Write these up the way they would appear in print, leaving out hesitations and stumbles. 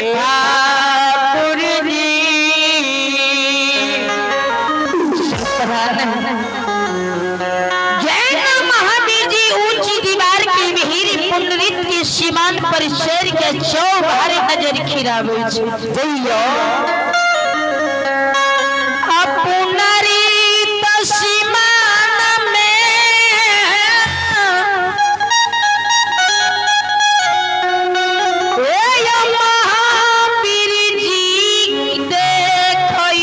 ठाकुर जी। जैन महावीर जी ऊंची दीवार की भीड़ पुनरित के सीमान पर शेर के चौबार नजर खिराबै छै। जइयो। पुनरित सीमान में ए महावीर जी देखै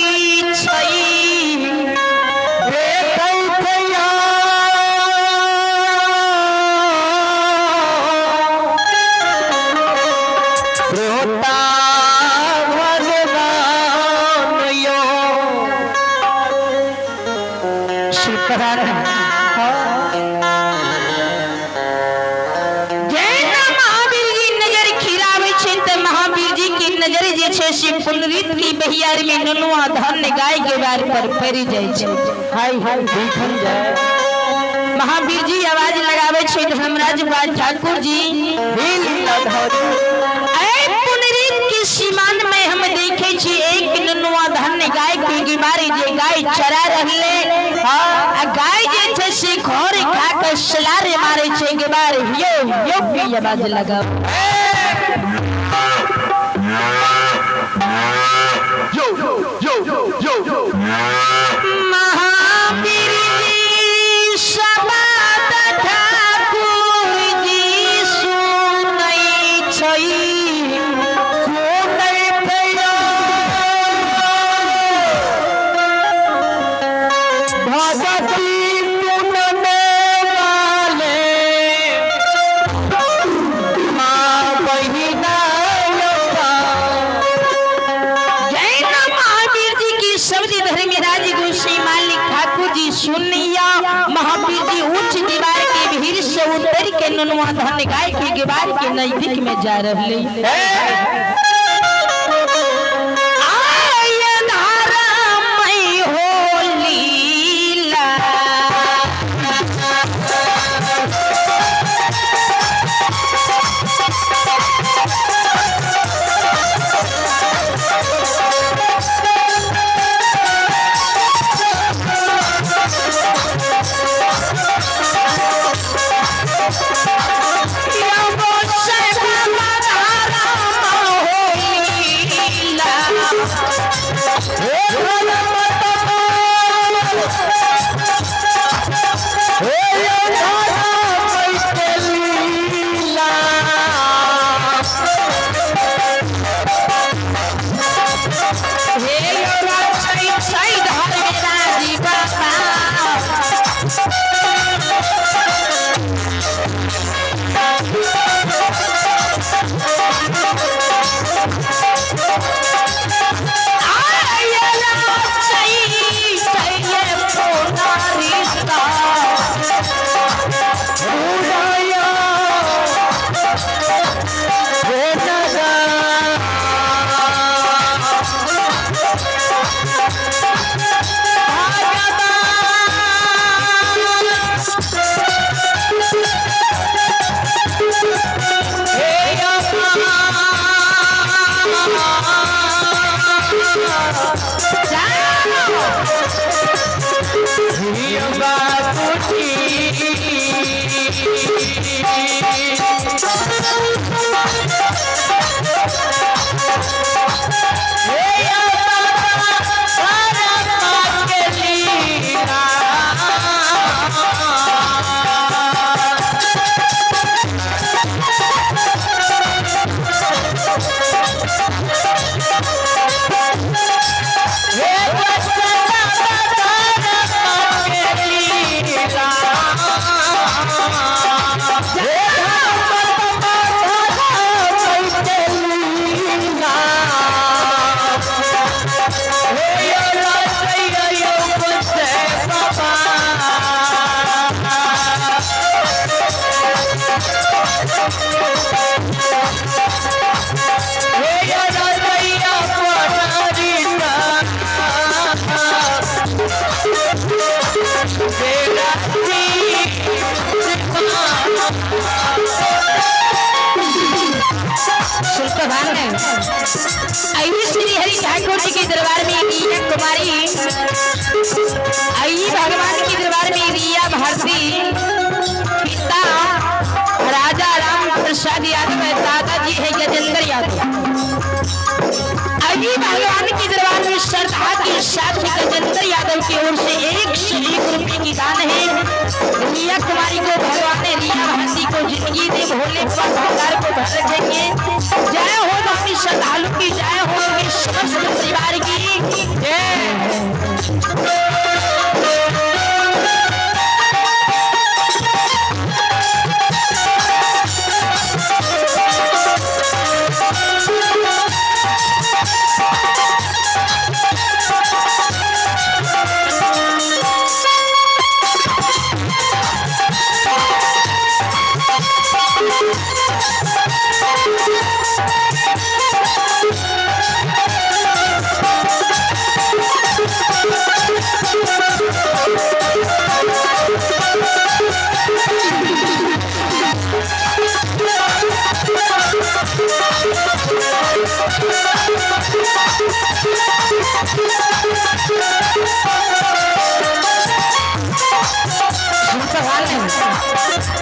छै। देखै छैया। श्रोता भगवान यो। जैना महावीर जी नजर खिराबै छै तऽ महावीर जी के नजर जे छै से पुनरित की बहियार में ननुआ धन गाय के बार पर पड़ि जाइ छै। हाय हाय देखल जाय। महावीर जी आवाज लगाबै छै धर्मराज बाल ठाकुर जी। दिल न धरू। ऐ पुनरित के सीमान में हम देखे छी एक ननुआ धन गाय के गिमारी जे गाय चरा रहले आ गाय जे छै से घर खा के सलारे मारे छै गिमार यो यो की आवाज लगाओ। महावीर जी शबद ठाकुर जी सुनै छै। सुनै छैया। भगती सुनने वाले माँ बहिना योगा। जैन महावीर जी की शब्द धर्मराज गोसाई मालिक ठाकुर जी सुनिया महावीर जी ऊंच दीवार के भीड़ से उतर के ननुआ धन गाय के गिवार के नजदीक में जा रहे। आय अन्हारा हो लीला। हे धर्म हे धर्म के लीला। उदया हे नगा। हे सुल्तान अही श्री हरि ठाकुर जी के दरबार में रिया कुमारी, अही भगवान के दरबार में रिया भारती, पिता राजा राम प्रसाद यादव है, दादाजी है गजेंद्र यादव। अभी भगवान के दरबार में श्रद्धा के साथ गजेंद्र यादव की ओर से 101 रुपए की दान है। रिया कुमारी को भगवान ने रिया भारती को जिंदगी दे, भोले पर भंडार को भर रखेंगे। जय हो अपनी श्रद्धालु की, जय हो अपने समस्त परिवार की जय।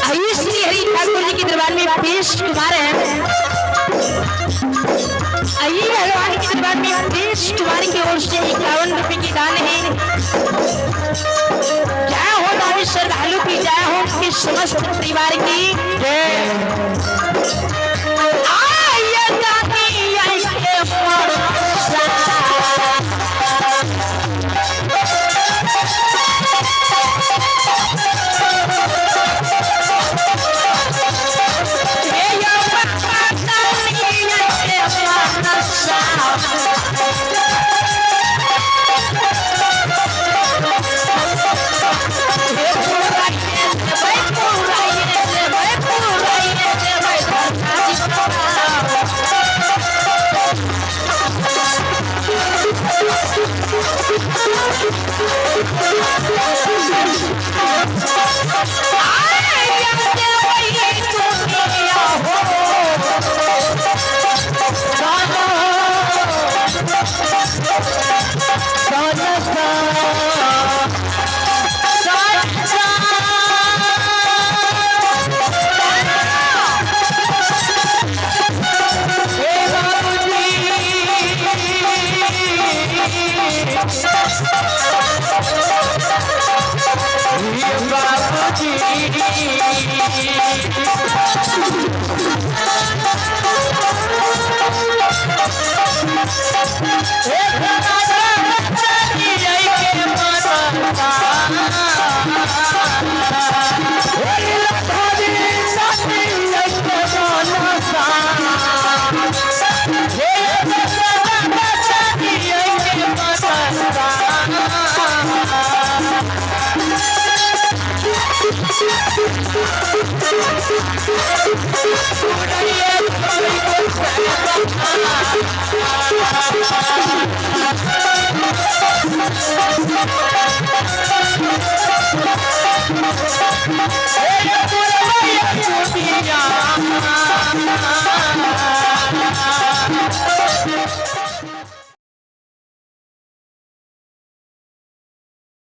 आइए श्री हरि ठाकुर जी के दरबार में पेश कुमार हैं। आइए भगवान के दरबार में पेश कुमार की ओर से 51 रुपए की दान है। जय हो दानी श्रद्धालु की, जय हो उनके समस्त परिवार की जय। आइए दानी आइए मनसा।